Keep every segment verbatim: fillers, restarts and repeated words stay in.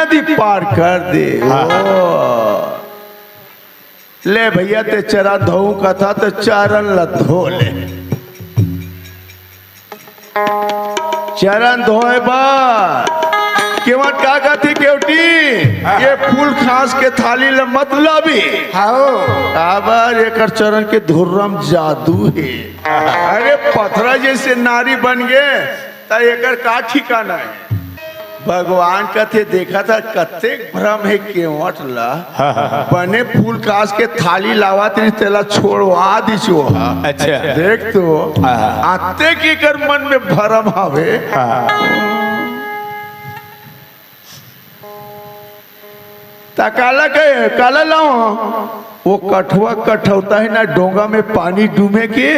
नदी पार कर दे। हाँ। ओ। ले भैया, ते चरण धोऊ कथा, तो चरण ल धो ले। चरण धोए बर केवट का कथे, केवटी, हाँ। ये फूल खांस के थाली ल मत लाबे। हाँ। काबर एकर चरण के धुर्रम जादू हे। अरे, पथरा जैसे नारी बन गे, त एकर का ठिकाना हे? भगवान कथे, देखत हस कतेक भ्रम हे केवट ला। हाँ, हाँ, हाँ। बने फूल खांस के थाली लावत रहिस, तेला छोड़वा दिस ओ। अच्छा। देख तो, हाँ, हाँ। अतेक एकर मन में भरम हवे। हाँ। त काला कहे, काला लाव? ओ कठवा कठौता हे ना, डोंगा में पानी डूमे के,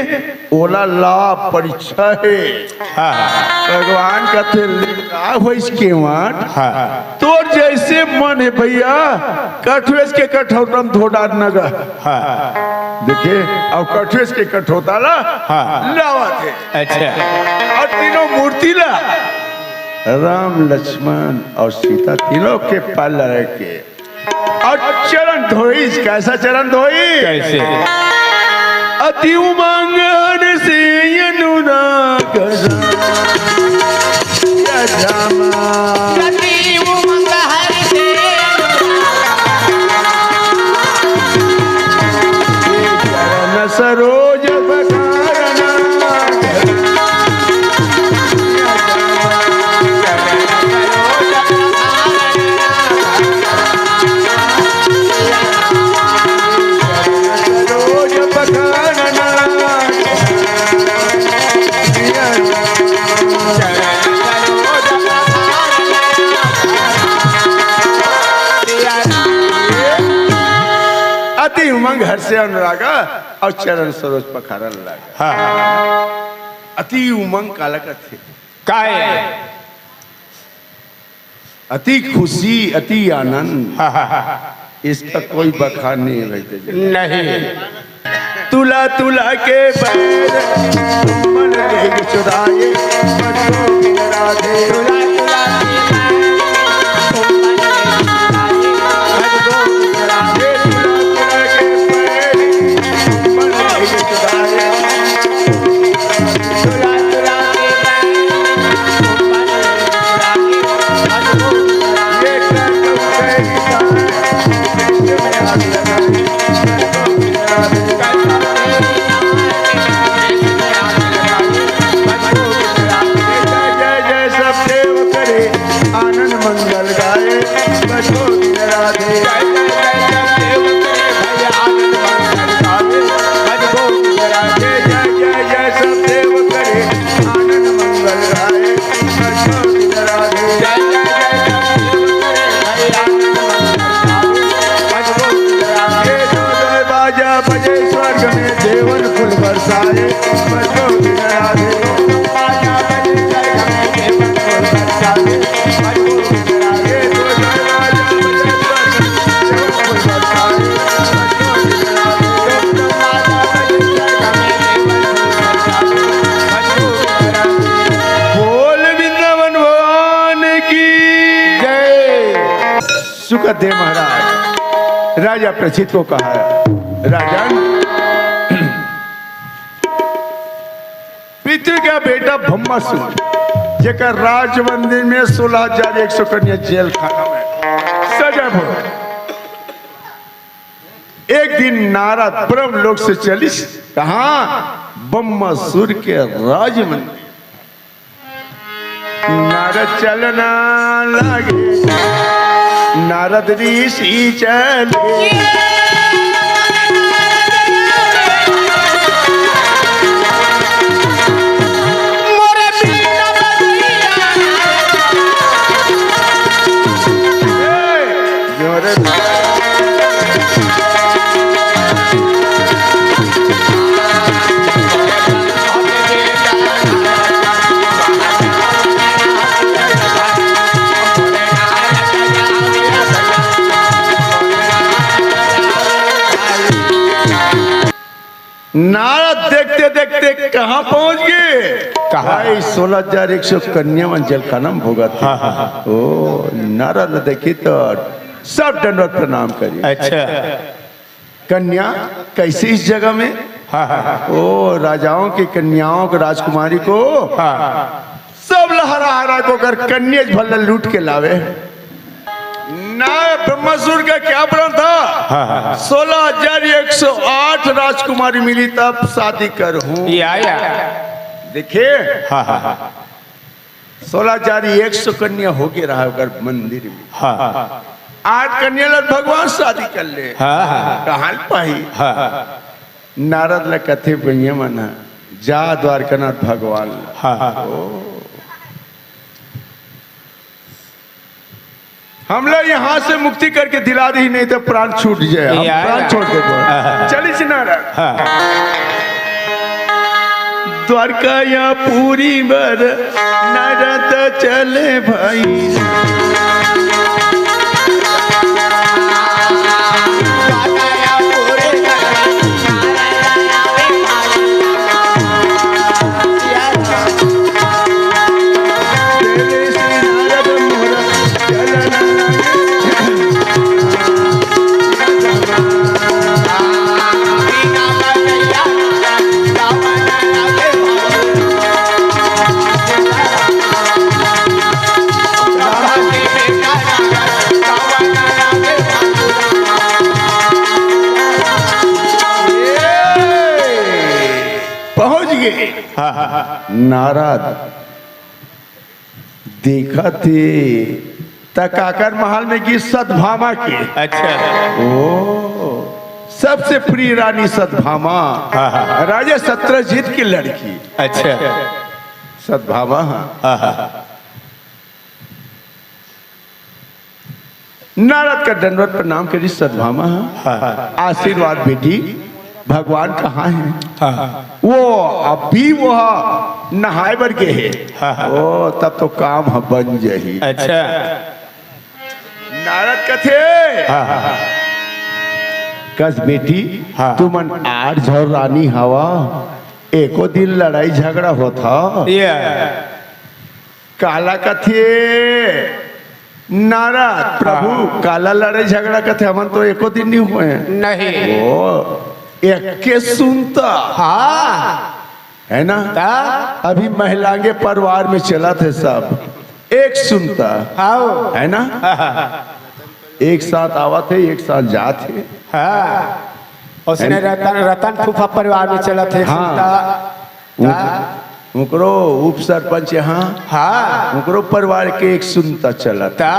ओला ला, परीक्षा हे। हाँ। भगवान कथे, ले का होइस केवट? हाँ। तोर जैसे मन हे भैया, कठवेस के कठौता में धो डार न गा। हाँ। देखे, अब कठवेस के कठौता ला हाँ। लावत हे। अच्छा। अउ तीनों मूर्ति ला, राम, लक्ष्मण अउ सीता तीनों के पाल रखे। अउ चरण धोइस, कइसे चरण धोइस? कइसे? अति उमंग हर्षि अनुराग रस। या रामा। अति उमंग हर्षि अनुराग रस। चरण सरोज पखारना। अति उमंग हर्षे अनुरागा अउ चरण सरोज पखारन लागा। हाँ। अति उमंग काला कथे? काय? अति खुशी, अति आनंद। हाँ, हाँ, हाँ। इसका कोई बखान नहीं रहते। नहीं। तुला तुला के बैर मन लेग चुराए, मन गोविंद राधे। तुला तुला के बैर मन लेग चुराए, मन गोविंद राधे। तुला तुला के बैर मन लेग चुराए। जय जय सब देव करे आनंद मंगल गाए, बजो बिन राधे। जय जय जय सब देव करे भैया आनंद मंगल गाए, बजो बिन राधे। जय जय जय सब देव करे आनंद मंगल गाए, बजो बिन राधे। जय जय जय सब देव करे भैया आनंद मंगल गाए, बजो बिन राधे। जय जय बाजा बजे स्वर्ग में देवन फूल बरसाए, बजो बिन राधे। बोल वृंदावन भगवान की जय। सुखदेव महाराज राजा परीक्षित को कहा, राजन, पृथ्वी का बेटा भम्मासुर, जेकर राज मंदिर में सोलह हजार एक सौ कन्या जेल खाना में सजा भोग। एक दिन नारद ब्रह्म लोक से चलिस, कहाँ? भम्मासुर के राज मंदिर। नारद चलना लागे, नारद ऋषि चले। नारद देखते देखते कहाँ पहुँच गे? कहाँ? भाई, सोलह हजार एक सौ कन्या मन जेलखाना में भोगत हे। हाँ, हाँ, हाँ। ओ, नारद ल देखी तो सब दंडवत प्रणाम करी। अच्छा। कन्या, कैसे इस जगह में? हाँ, हाँ, हाँ। ओ, राजाओं की कन्याओं को, राजकुमारी को, हाँ। सब लहरा हरा को कर कन्या भल्ला लूट के लावे। ना, ब्रह्मासुर का क्या प्रण था? हाँ, हाँ, हाँ। सोलह हजार एक सौ आठ राजकुमारी मिली तब शादी कर हूँ। या, या। देखिए, हाँ, हाँ, हाँ। सोलह हजार एक सौ कन्या होके रहा ओकर मंदिर में। हाँ। आठ कन्या ला भगवान शादी कर ले। हाँ, हाँ। कहाँ ले पाही? हाँ। नारद ला कथे भैया मन ह, जा द्वारकानाथ भगवान ला। हाँ। ओ। हमला यहाँ से मुक्ति करके दिला दी, नहीं तो प्राण छूट जाए, हम या, प्राण या। छोड़ देबो। हाँ। चलिस नारद। हाँ। द्वारका या पुरी बर नारद चले भाई। पहुंच गए। हाँ, हाँ, हाँ। नारद देखत हे, त काकर महल में गिस? सतभामा के। अच्छा। ओ, सबसे प्रिय रानी सतभामा। हाँ, हाँ। राजा सत्यजित की लड़की। अच्छा। सतभामा, हाँ। हाँ, हाँ। नारद का दंडवत प्रणाम करी, सतभामा। हाँ, हाँ। आशीर्वाद बेटी, भगवान कहाँ है? हाँ, हाँ। वो अभी वो नहाए बर गे हे। हाँ, हाँ। ओ, तब तो काम ह बन जाही। अच्छा। नारद कथे, हाँ, हाँ, हाँ। कस बेटी, हाँ। तुमन आठ झन रानी हवा, एको दिन लड़ाई झगड़ा होत ह? ये। काला कथे नारद, प्रभु, हाँ। काला लड़ाई झगड़ा कथे, हमन तो एको दिन नहीं होए। नहीं। ओ, एक के सुनता। हाँ। है ना? ता? अभी महिलांगे परिवार में चलत हे सब। एक सुनता। हाँ। है ना? हाँ, हाँ, हाँ। एक साथ आवत हे, एक साथ जात हे। हाँ। उसने है ना? रतन, रतन फूफा परिवार में चलत हे, हाँ। सुनता। उ-, हाँ। उकरो उप सरपंच यहाँ, हाँ। उकरो परिवार के एक सुनता चलत। ता?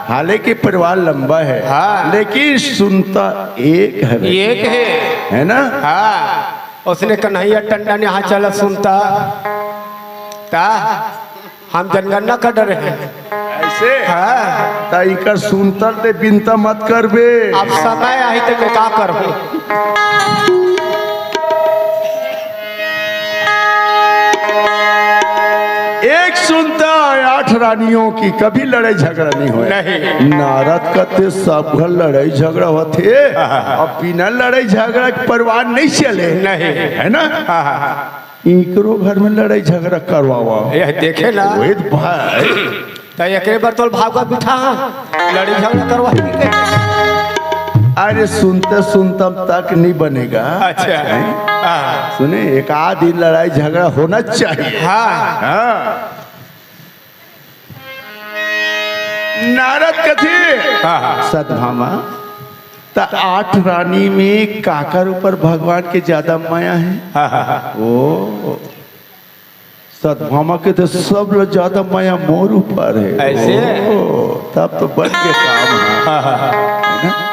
हालांकि परिवार लंबा है, हाँ। लेकिन सुनता एक है भाई। एक है। है ना? हाँ। उसने कन्हैया टंडन यहाँ चलत सुनता। ता? हम जनगणना कर रहे हैं। ऐसे? हाँ। त इकर सुनता ते बिनता मत करबे। अब समय आही त मैं का करबो? एक सुनता आठ रानियों की, कभी लड़ाई झगड़ा नहीं होए। नहीं। नारद कथे सब घर लड़ाई झगड़ा होथे, अब बिना लड़ाई झगड़ा के परिवार नहीं चले। नहीं। है ना? हाँ, हाँ, हाँ। इकरो घर में लड़ाई झगड़ा करवावा। ये देखे ना। वेद भाई। त एकरे बर तोल भागवत बिठा, लड़ाई झगड़ा करवा के। अरे सुनते सुनते तक नहीं बनेगा। अच्छा। हैं? हाँ। सुने, एक आध दिन लड़ाई झगड़ा होना चाहिए। हाँ। हाँ। नारद कथे, हाँ, हाँ। सतभामा, त आठ रानी में काकर ऊपर भगवान के ज्यादा मया है? हाँ, हाँ, हाँ। ओ, सतभामा के तो सब ले ज्यादा मया मोर ऊपर है। ऐसे? ओ, तब तो बन के काम है। हाँ, हाँ, हाँ। है ना?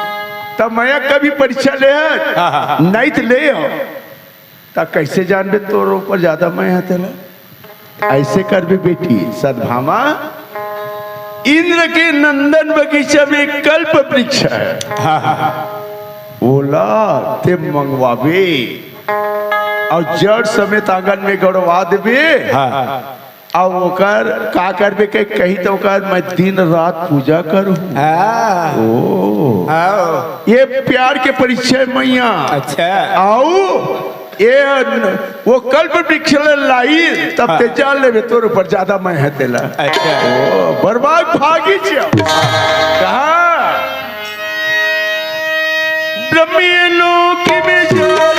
तब मया कभी परीक्षा ले है? हाँ, हाँ, हाँ। नहीं तो ले आओ। त कैसे जानबे तोर ऊपर ज्यादा मया है तेला? ऐसे करबे बेटी, सतभामा, इंद्र के नंदन बगीचा में कल्प वृक्ष है। हाँ, हाँ, हाँ। ओला ते मंगवाबे और जड़ समेत आंगन में गड़वा देबे। हाँ। और ओकर का करबे के कही तो ओकर मैं दिन रात पूजा करूँ। हाँ। ओ। हाँ। ये प्यार के परिचय मैया। अच्छा। आओ। ए न-, वो कल्प वृक्ष ल लाई, तब हाँ। ते जान लेबे, तोर ऊपर ज्यादा मैं हे तेला। अच्छा। ओ, बर्बाद भागी छ। कहा? ब्रह्मी लोक में जान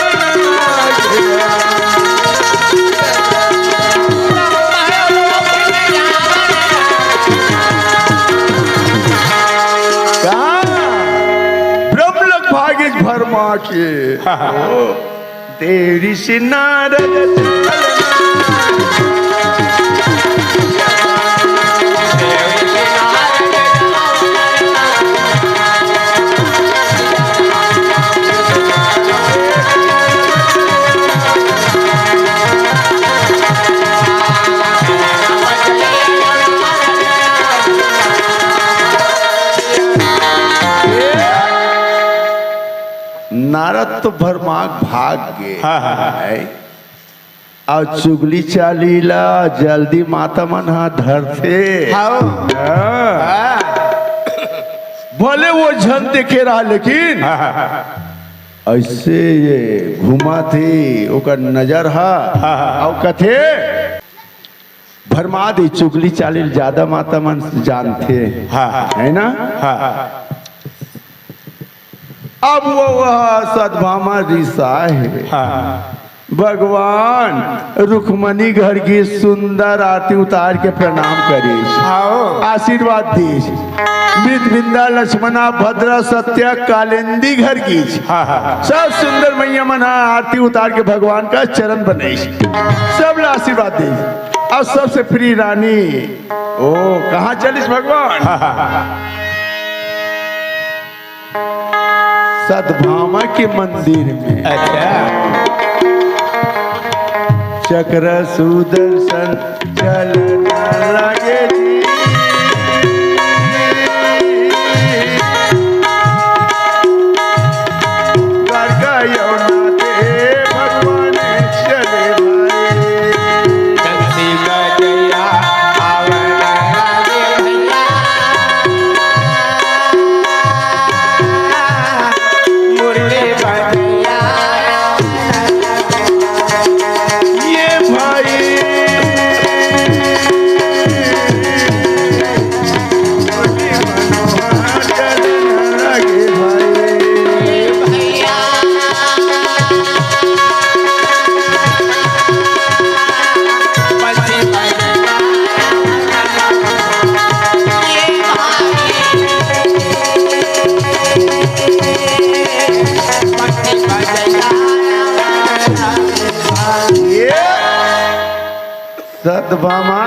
लागे। कहा? ब्रह्म लोक भागी भरमा के। हाँ, हाँ। ओ, देव ऋषि नारद चल। नारद तो भरमाक भाग गे। हाँ, हाँ, हाँ। है। अउ चुगली चाली ला जल्दी माता मन ह धरथे। हाँ। हाँ। हाँ। भले वो झन देखे रहा, लेकिन हाँ, हाँ, हाँ। ऐसे ये घुमाथे ओकर नजर ह, हाँ, हाँ। अउ कथे, भरमा दे, चुगली चाली ल ज्यादा माता मन जानथे, हाँ, हाँ। है ना? हाँ, हाँ। अब वो वह सतभामा रिसा हे। हाँ। भगवान रुक्मणी घर गिस, सुंदर आरती उतार के प्रणाम करिस। हाँ। आशीर्वाद दिस। मित बिंदा लक्ष्मणा भद्रा सत्या कालेंदी घर गिस। हाँ, हाँ, हाँ। सब सुंदर मैया मन ह आरती उतार के भगवान का चरण बनाइस। सब ला आशीर्वाद दिस। अउ सबसे प्रिय रानी, ओ, कहाँ चलिस भगवान? हाँ, हाँ, हाँ। सतभामा के मंदिर में। अच्छा। चक्र सुदर्शन चलना लगे जी। द्वारका यमुना ते भगवान चले भाई। सतभामा,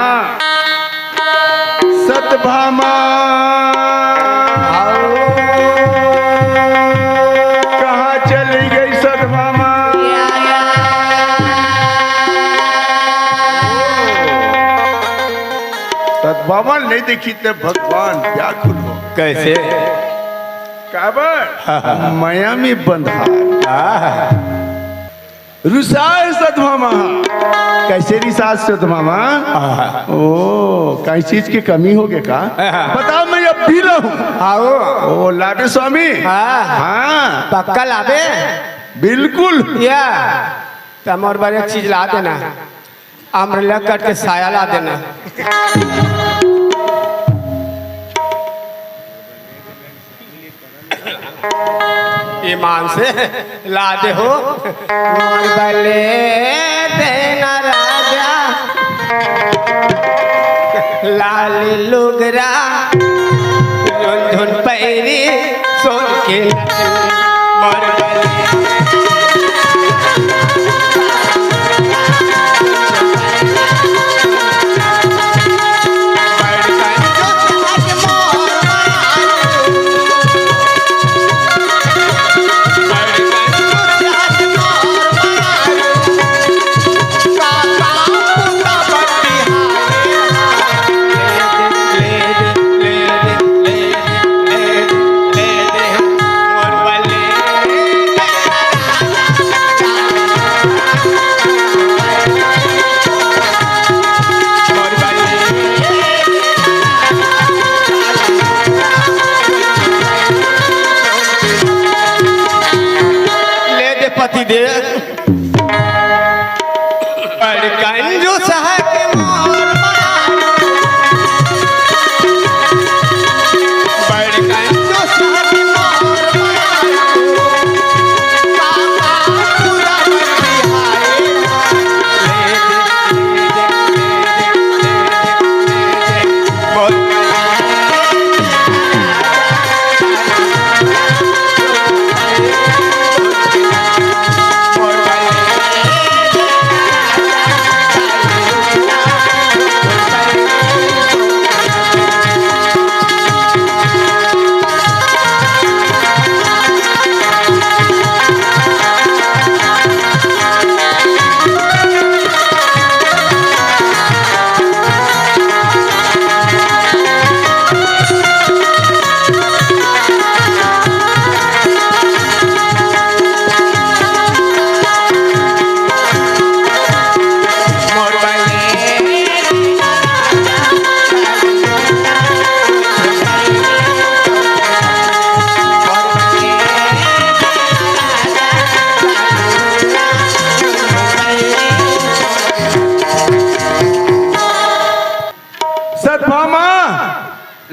सतभामा। कहाँ चली गई सतभामा? सतभामा नहीं दिखी ते भगवान व्याकुल हो। कैसे? काबर? मया में बंधा। आह। रुसाए सतभामा। कैसे रिसाए सतभामा? आहा। ओ, कई चीज के कमी होगे का? आहा। बता, मैं अब पी लहूं। आओ। ओ, लाबे स्वामी। हाँ। हाँ। पक्का लाबे? बिल्कुल। या, त मोर बर एक चीज ला देना। अम्ब्रेला कट के साया ला देना। ईमान से ला दे हो। मोर बले देना राजा, लाल लुगरा, झुनझुन पैरी, सोन के मोर बले। ले दे पति दे।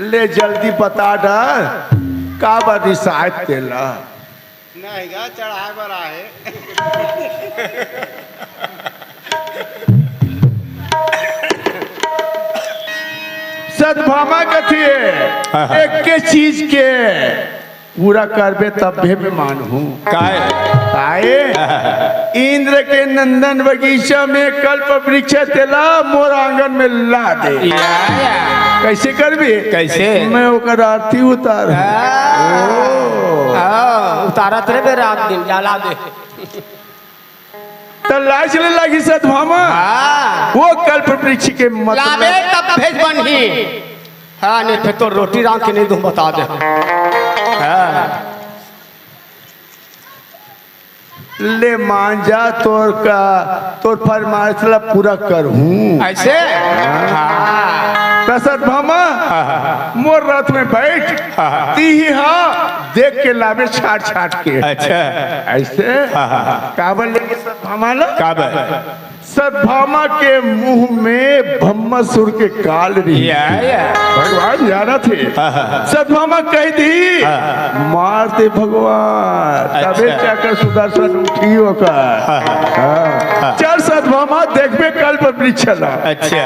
ले जल्दी बता डर, काबर रिसाय तेला? नहीं गा, चढ़ाए बर आहे। सतभामा कथे, हाँ, हाँ। एक के चीज के पूरा करबे तभे में मानहूँ। काय? काय? इंद्र के नंदन बगीचा में कल्प वृक्ष तेला मोर आंगन में ला दे। या, या। कैसे करबे? कैसे? मैं ओकर आरती उतार। हाँ। ओ। हाँ, उतारत रहे रात दिन, जला दे। त लाज ले लागी सतभामा। हाँ। वो कल्प वृक्ष के मतलब लाबे तब भेज बनही। हाँ, नहीं फिर तो रोटी रांध के नहीं दूँ, बता दे। हाँ। ले मान जा, तोर का, तोर फरमाइश ला पूरा करहूँ। ऐसे? हाँ। त सतभामा, हाँ। मोर रथ में बैठ, हाँ। तीही हा देख के लाबे छाट छाट के। अच्छा। ऐसे? हाँ। काबर लेगे सतभामा ला? काबर? सतभामा के मुंह में भम्मासुर के काल रही। या, या। भगवान जानथे। हाँ, हाँ, हाँ। सतभामा कह दी, हाँ। मार दे भगवान, अच्छा। तभे चक्र सुदर्शन उठी ओकर। हाँ, हाँ। हाँ। हाँ। चल सतभामा, देखबे कल्प वृक्ष ला। अच्छा।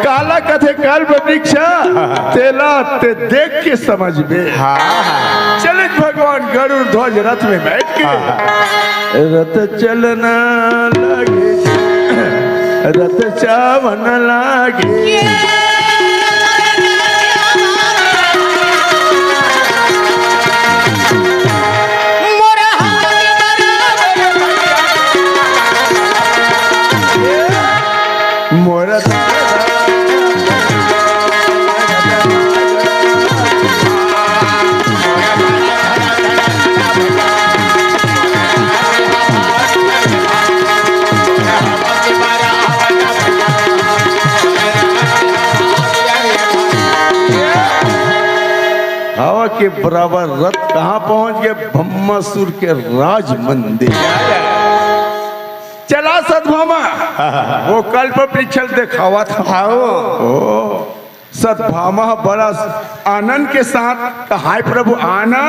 काला कथे कल्प वृक्ष, हाँ, हाँ। तेला ते देख के समझबे। हाँ, हाँ। चलित भगवान गरुड़ ध्वज रथ में बैठ के। हाँ, हाँ। रथ चलना लागे, रथ चावन लागे। मोर हवा के बराबर रथ कहाँ पहुँच गे? भम्मासुर के राज मंदिर। चला सतभामा, वो कल्प वृक्ष देखावत हँव। ओ, सतभामा बड़ा आनंद के साथ कहाय, प्रभु आना।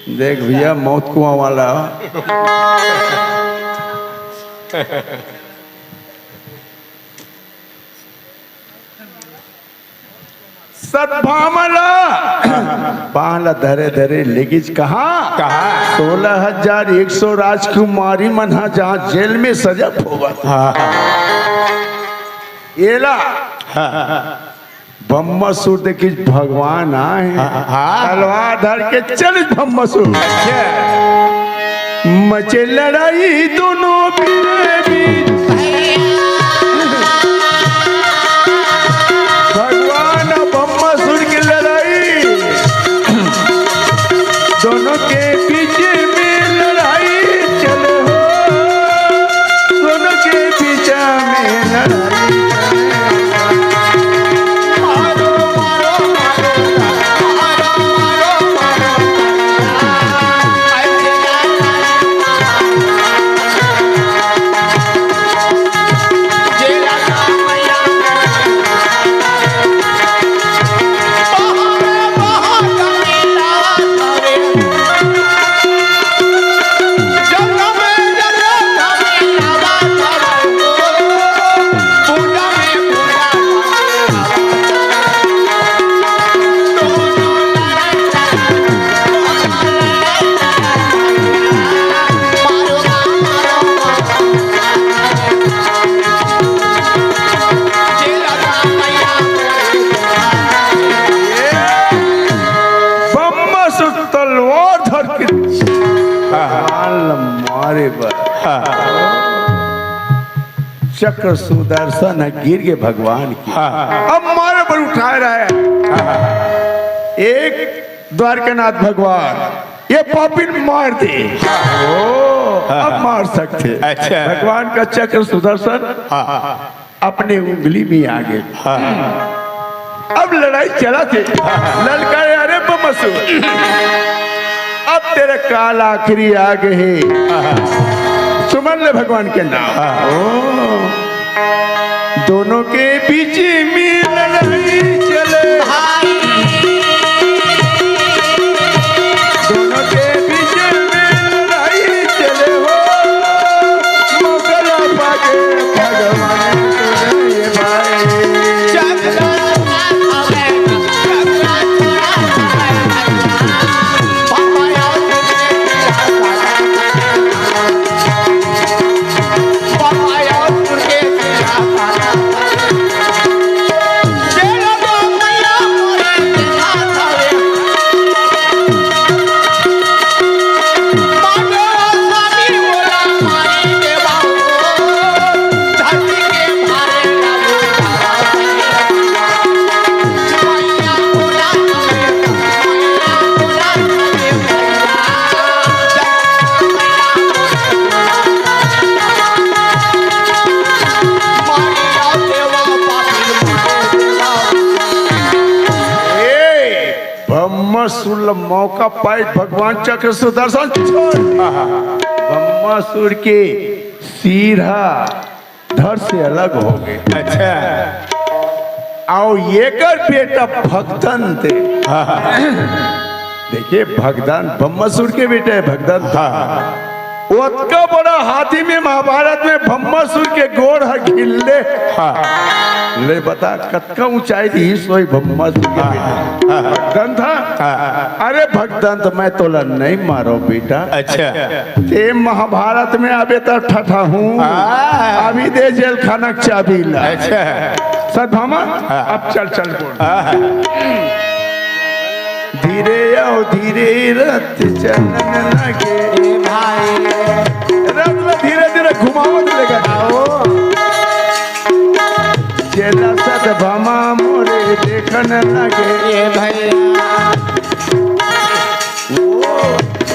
देख भैया, मौत कुआं वाला। सतभामा ला बांह ला धरे धरे लेगिस कहाँ? कहाँ? सोलह हजार एक सौ राजकुमारी मन हा, जहाँ जेल में सजा भोगत। हाँ। एला हाँ। भम्मासुर देखिस भगवान आए। हाँ, हाँ। तलवार धर के चलिस भम्मासुर। अच्छा। मचे लड़ाई दोनों के बीच। भगवान अउ भम्मासुर के लड़ाई। दोनों के बीच में लड़ाई चले हो। दोनों के बीच में लड़ाई। भम्मासुर तलवार धर के भगवान ल मारे बर। हाँ। चक्र सुदर्शन ह गिर गे भगवान के। हाँ। अब मारे बर उठाए रहे। हाँ। एक द्वारकानाथ भगवान, ये पापिन मार दे। ओ, हाँ। अब मार सकथे। अच्छा। भगवान का चक्र सुदर्शन हाँ। अपने उंगली में आ गे। हाँ। अब लड़ाई चलत हे। ललकारे, "अरे भम्मासुर, अब तेरा काल आखिरी आ गे हे। हाँ। सुमर ले भगवान के नाम।" हाँ। ओ। दोनों के बीच में लड़ाई चले, दोनों के बीच में लड़ाई चले हो, मोकला पाके भगवान सुने भाई। ए, भम्मासुर ल मौका पाए भगवान चक्र सुदर्शन छोड़। भम्मासुर के सिर ह धड़ से अलग हो गए। अच्छा। अउ एकर बेटा भगदंत। देखिए, भगदंत भम्मासुर के बेटा हे भगदंत। हाँ। ओतका बड़ा हाथी में महाभारत में भम्मासुर के गोड़ ह घिल्ले। हाँ। ले बता, कतका ऊंचाई दिही सोई भम्मासुर के बेटा। हाँ। भगदंत ह। हाँ। अरे भगदंत, मैं तोला नहीं मारो बेटा। अच्छा। ते महाभारत में आबे त ठठा हूँ। हाँ। अभी दे जेलखाना के चाबी ला। अच्छा। सतभामा, हाँ। अब चल, चल बोल। हाँ। धीरे आओ, धीरे रथ चलन लगे। ए भाई। रथ ल धीरे धीरे घुमावत लेगा। आओ। जेला सतभामा मोरे देखन लगे। ए भैया। ओ,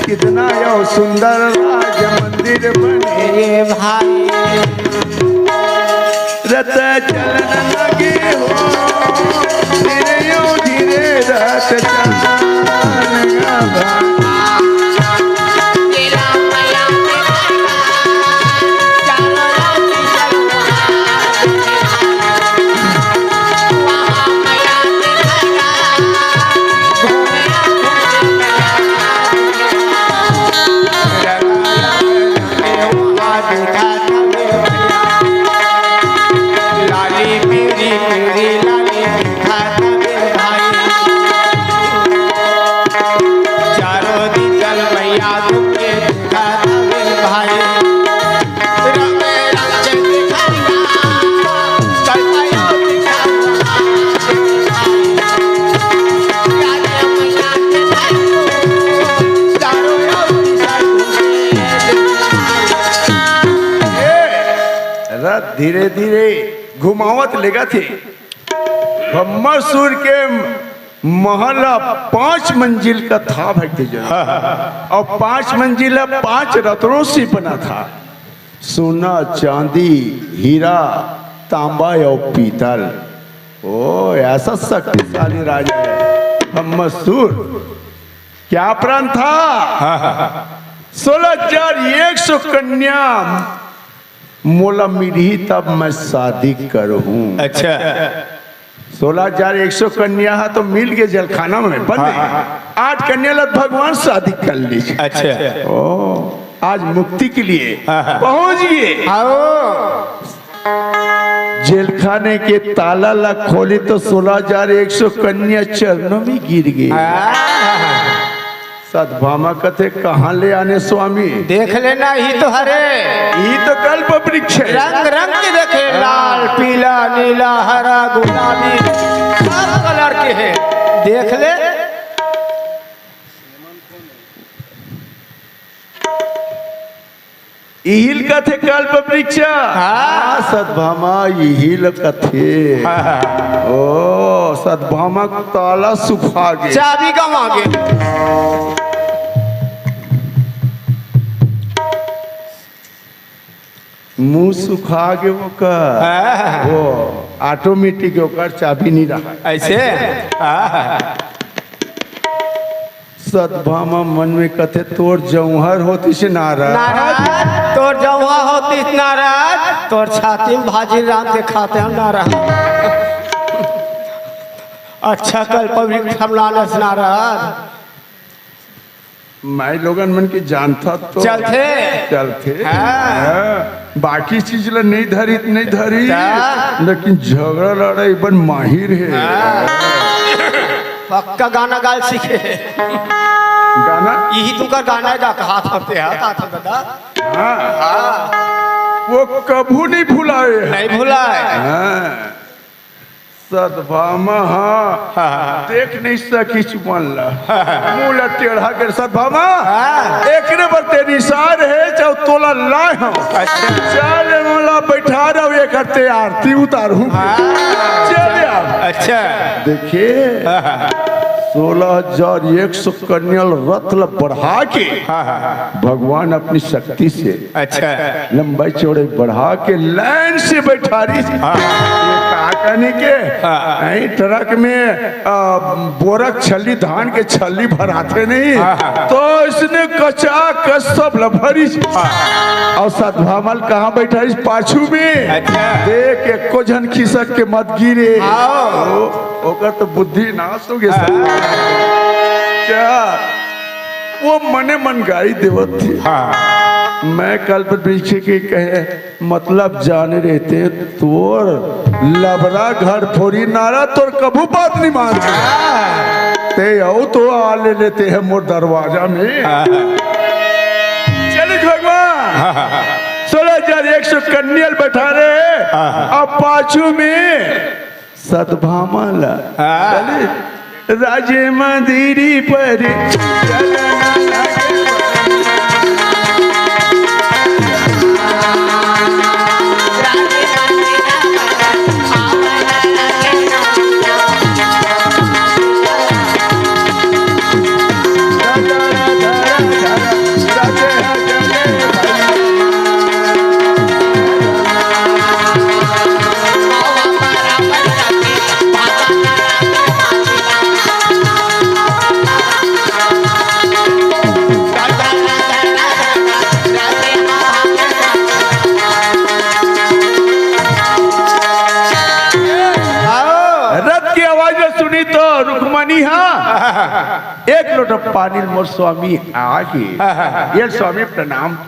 कितना यो सुंदर राज मंदिर बने। ए भाई। रथ चलन लगे हो, धीरे यो धीरे रथ चलन लगा। रथ धीरे धीरे घुमावत लेगथे। भम्मासुर के महल ह पांच मंजिल का था भक्तजन। अउ पांच मंजिल ह पांच रत्नों से बना था। सोना, चांदी, हीरा, तांबा अउ पीतल। ओ, ऐसा शक्तिशाली राजा हे भम्मासुर। क्या प्रण था? सोलह हजार एक सौ कन्या मोला मिलही तब मैं शादी करहूं। अच्छा। सोलह हजार एक सौ कन्या ह तो मिल के जेलखाना में बंद हे। हाँ। आठ कन्या ल भगवान शादी कर ली। अच्छा। ओ, आज मुक्ति के लिए हाँ, हाँ। पहुंच गए। आओ। जेलखाने के ताला ला खोली तो सोलह हजार एक सौ कन्या चरणों में गिर गई। हाँ। सतभामा कथे, "कहाँ ले आने स्वामी?" देख लेना, ही तो हरे। ही तो कल्प वृक्ष हे। रंग रंग के देखे, लाल, पीला, नीला, हरा, गुलाबी, सब कलर के हे। देख ले। इहिल कथे कल्प वृक्ष। हाँ। हाँ, सतभामा इहिल कथे। हाँ। ओ, सतभामा ताला सुखा गे। चाबी गंवा गे। मुंह सुखा गे ओकर। हाँ। ओ, automatic ओकर चाबी नहीं रहा। ऐसे? हाँ। सतभामा मन में कथे, "तोर जौहर होतिस नारद।" नारद, तोर जौहर होतिस नारद, तोर छाती में भाजी रांध के खातेंव नारद। अच्छा कल्पवृक्ष हम लानस नारद। माई लोगन मन के जानथा तो चलथे। चलथे। हाँ। हाँ। बाकी चीज ला नहीं धरी, नहीं धरी। का? लेकिन झगड़ा लड़ाई बन माहिर हे। हाँ। पक्का गाना गाल सीखे। गाना? यही तुमका गाना गा कहा था ते, हाँ, था, था, दादा। हाँ। हाँ। वो कभू नहीं भुलाए। नहीं भुलाए। हाँ। सतभामा, हाँ। हाँ, हाँ। देख नहीं सकिस मन ला। हाँ, हाँ। मुंह ला टेढ़ा कर, "सतभामा, हाँ। एकरे बर ते निसार हे, चाहे तोला लाए हंव। अच्छा। चल, मोला बैठा रहो, एकर ते आरती उतारहूं।" हाँ। चल यार। अच्छा। देखिए, हाँ, हाँ। सोलह हजार एक सौ कन्या ल रथ ला बढ़ा के हाँ, हाँ, हाँ। भगवान अपनी शक्ति से अच्छा। लंबाई चौड़ाई बढ़ा के लाइन से बैठारिस। हाँ। ये का कहने के? हाँ। ऐ ट्रक में, आ, बोरक छल्ली, धान के छल्ली भराथे नहीं, हाँ, हाँ, हाँ। तो इसने कचाकच सब ल भरिस। हाँ। अउ सतभामा ल कहाँ बैठारिस? पाछू में। अच्छा। देख, एको झन खिसक के मत गिरे। हाँ। ओ, ओकर तो बुद्धि नाश हो गे। हाँ। क्या? वो मने मन गारी देवत हे। हाँ। मैं कल्पवृक्ष के कहे, मतलब जाने रहते तोर लबरा घर फोरी नारद, तोर कभू बात नहीं मानते। हाँ। ते अउ तो आ ले लेते हैं मोर दरवाजा में। हाँ। चलिस भगवान। हाँ, हाँ, हाँ। सोलह हजार एक सौ कन्या ल बैठारे। हाँ, हाँ। अब पाछू में सतभामा ला। हाँ। चलिस। राजे मदिरी पर। रथ के आवाज ल सुनी तो रुक्मणी हा एक लोटा पानी ल मोर स्वामी आगे। ये स्वामी प्रणाम।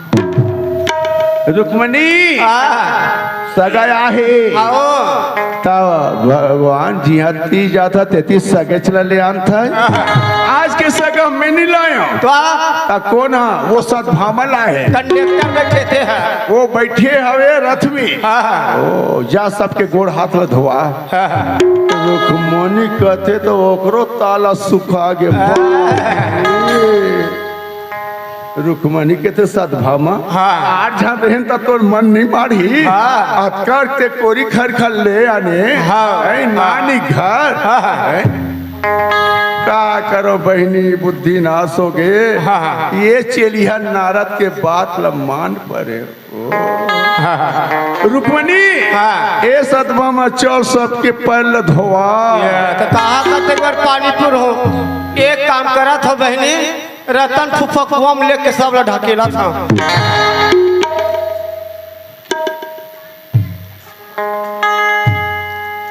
रुक्मणी, हाँ। सगा आहे। आओ। त भगवान जिहाँ ती जाथा, तेती सगेच ल ले आनथा। आज के सगा मैं नहीं लायो। तो आ? त कोन हा? वो सतभामा ला हे। कंडक्टर बैठे थे, हाँ। वो बैठे हवे रथ में। हाँ, हाँ। ओ, जा सबके गोड़ हाथ ल धोवा। हाँ, हाँ। रुक्मणी कहते तो ओकरो ताला सुखा गे। हाँ। बाप रे। रुक्मणी के ते सतभामा, हाँ। आठ झन रहेन त तोर मन नहीं माढ़ी। हाँ। अतका ते कोरी खर खर ले आने। हाँ। ऐ नानी घर। हाँ। ऐ? का करो बहिनी, बुद्धि नाश हो गे। हाँ, हाँ। ये चेलिहा नारद के बात ल मान परे। ओ। हाँ, हाँ, हाँ। रुक्मणी, हाँ। ए सतभामा, चल सबके पैर ल धोवा। ये त कहा करते एक बार पानी पुर हो। एक काम करत हो बहिनी, रतन फुफा कुआं में लेके सब ला ढकेलत हंव।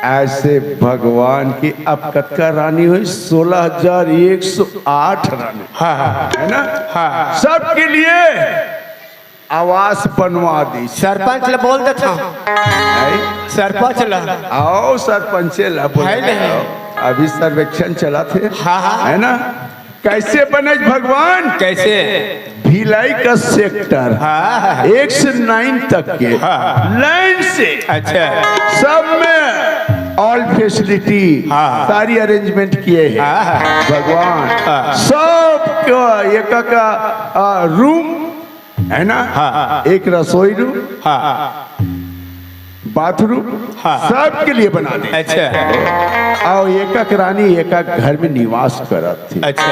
ऐसे भगवान की अब कतका रानी होइस? सोलह हजार एक सौ आठ रानी। हाँ, हाँ। है ना? हाँ। सबके लिए आवास बनवा दिस। सरपंच ल बोल देथंव। है? सरपंच ल। आओ, सरपंचे ल बोल। है नहीं। अभी सर्वेक्षण चलत हे। हाँ, हाँ। है ना? कैसे बने भगवान? कैसे? भिलाई का सेक्टर हाँ। एक से नाइन तक के हाँ। लाइन से अच्छा। सब में ऑल फैसिलिटी, हाँ। सारी अरेंजमेंट किए हैं। हाँ। भगवान हाँ। सबको एक का, आ, रूम है ना? हाँ। एक रसोई रूम, हाँ। बाथरूम, हाँ। सबके लिए बना दे। अच्छा। अउ एक एक रानी एक एक घर में निवास करत थी। अच्छा।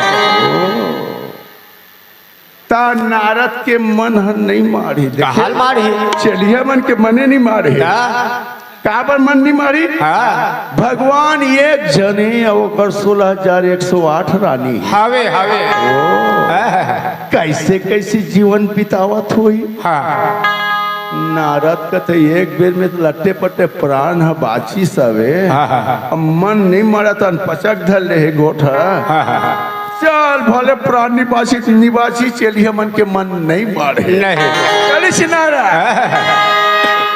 त नारद के मन ह नहीं माढ़ी, देखे? काहल माढ़ी? चेलिहा मन के मने नहीं माढ़े। का? काबर मन नहीं मारी? हाँ। भगवान एक झन हे, अउ ओकर सोलह हजार एक सौ आठ रानी। हावे, हावे। ओ। हाँ। कैसे, कैसे जीवन बितावत होही? हाँ। नारद कथे, "एक बेर में तो लट्टे पट्टे प्राण ह बाचिस हवे। हाँ, हाँ, हाँ। अब मन नहीं मारत, अनपचक धर ले हे गोठ ह।" हाँ, हाँ, हाँ। चल, भले प्राण निबासी, निबासी चली, हमन के मन नहीं मारे। नहीं। चलिस नारद।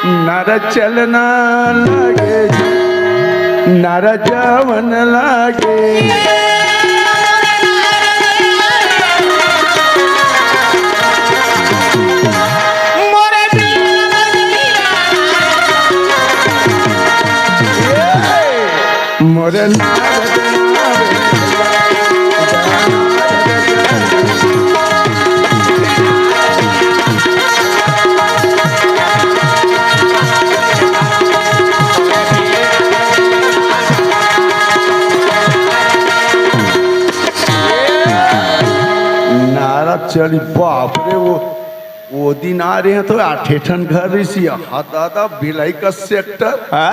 नारद चलना लागे, नारद जावन लागे। मोरे नारद नारद चली, बाप रे, वो, वो दिन आ रहे हैं तो आठे ठन घर रही सी, हा दादा, भिलाई का सेक्टर। हाँ।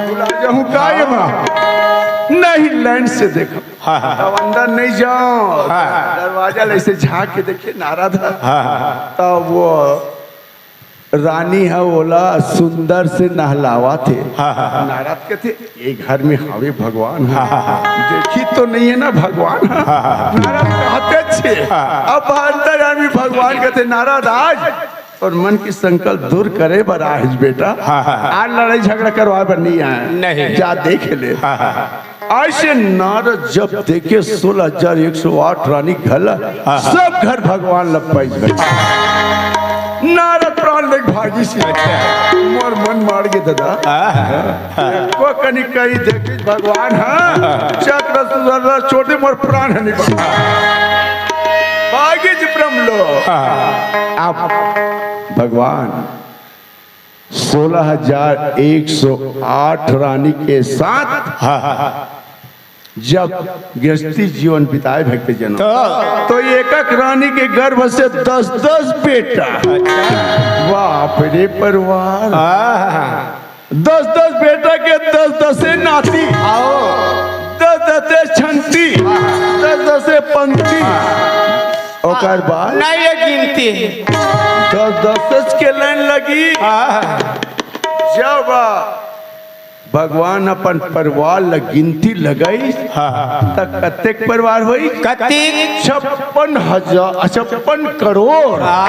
भुला जाऊं का ये माँ? नहीं, लाइन से देखा। हाँ, हाँ। तब अंदर नहीं जाओ। हाँ। दरवाजा ले ऐसे झांक के देखे नारद। हाँ, हाँ, हाँ। तब वो रानी ह ओला सुंदर से नहलावत हे। हाँ, हाँ, हाँ। नारद कथे, "ये घर में हावे भगवान ह। हाँ, हाँ, हाँ। देखी तो नहीं है ना भगवान ह?" हाँ, हाँ, हाँ। नारद कहते छे। हाँ। अब अंतर्यामी भगवान कथे, "नारद, आज तोर मन के संकल्प दूर करे बर आए हस बेटा। हाँ, हाँ, हाँ। आज लड़ाई झगड़ा करवाए बर नहीं आए। नहीं। जा देख ले।" हाँ, हाँ, हाँ। अइसे नारद जब देखे सोलह हजार एक सौ आठ रानी घला, हाँ, हाँ। सब घर भगवान ल पाइस गए। नारद प्राण लेके भागिस। अच्छा। मोर मन मार गे दादा। हाँ, हाँ। एको कनी कही देखिस भगवान, हाँ। हाँ। चक्र सुदर्शन छोटे मोर प्राण नहीं बचा। भागिस ब्रह्म लोक। हाँ। अब भगवान सोलह हजार एक सौ आठ रानी के साथ हाँ, हाँ, हाँ। जब गृहस्थी जीवन बिताए भक्त जनों, तो? तो एक एक रानी के गर्भ से दस दस बेटा। अच्छा। बाप रे परिवार। हाँ। दस दस बेटा के दस दस नाती। आओ। दस दस छंती। हाँ। दस दस पंती। हाँ। ओकर बाद नहीं, ये गिनती है। दस दस के लाइन लगी। हाँ। जब भगवान अपन परिवार ल गिनती लगाइस, हाँ। त कतेक परिवार होइस? कतेक? छप्पन हजार, छप्पन करोड़। हाँ।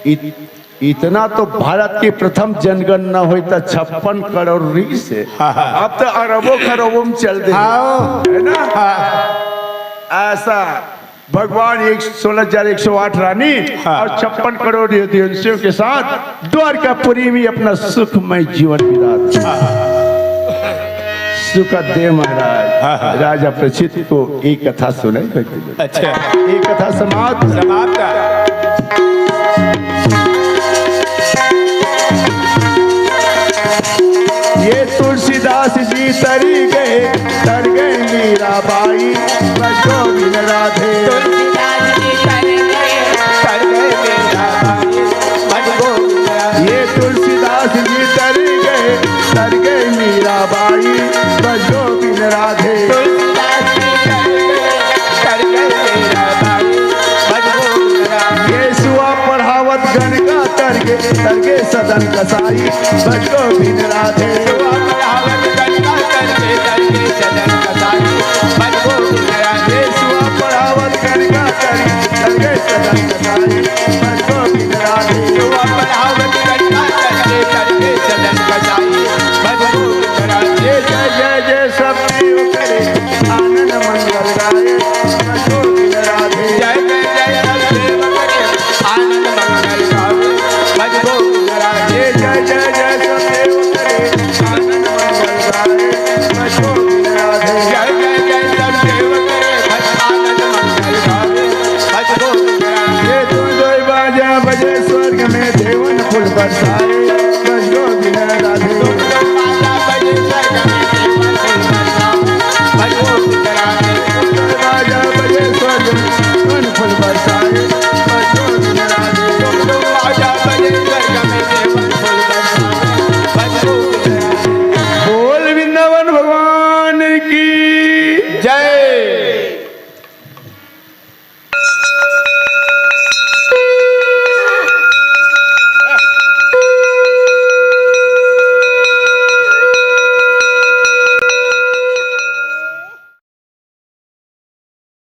इत-, इतना तो भारत के प्रथम जनगणना होइस त छप्पन करोड़ रहिस हे। हाँ, हाँ। अब तो अरबों खरबों में चल दे। हाँ। है ना? हाँ। ऐसा भगवान एक, सोलह हजार एक सौ आठ रानी हाँ। और छप्पन करोड़ यदुवंशियों के साथ द्वारकापुरी में अपना सुखमय जीवन बिता। सुखदेव महाराज हाँ, हाँ। राजा परीक्षित को एक कथा सुनाई। अच्छा। एक कथा समाप्त। समाप्त। ये तुलसीदास जी तरी गए, तर गए मीराबाई, बस गोविंद राधे। तुलसीदास जी तर गए, तर गए मीराबाई, बस गोविंद राधे। ये तुलसीदास जी तर गए, तर गए मीराबाई, बस गोविंद राधे। तुलसीदास जी तर गए, तर गए मीराबाई, बस गोविंद राधे। ये सुआ पढ़ावत गण का तर गए, तर गए सदन कसाई, बस गोविंद राधे। सुआ पढ़ावत गण का तर गए, तर गए सदन कसाई, बस गोविंद राधे। सुआ पढ़ावत गण का तर गए, तर गए सदन कसाई, बस गोविंद राधे। सुआ पढ़ावत गण का तर गए, तर गए सदन कसाई, बस गोविंद राधे। जय जय जय सब देव करे, आनंद मंगल गाए, बस गोविंद राधे। जय जय जय सब देव करे, आनंद मंगल गाए, बस गोविंद राधे। जय जय जय सब देव करे, जय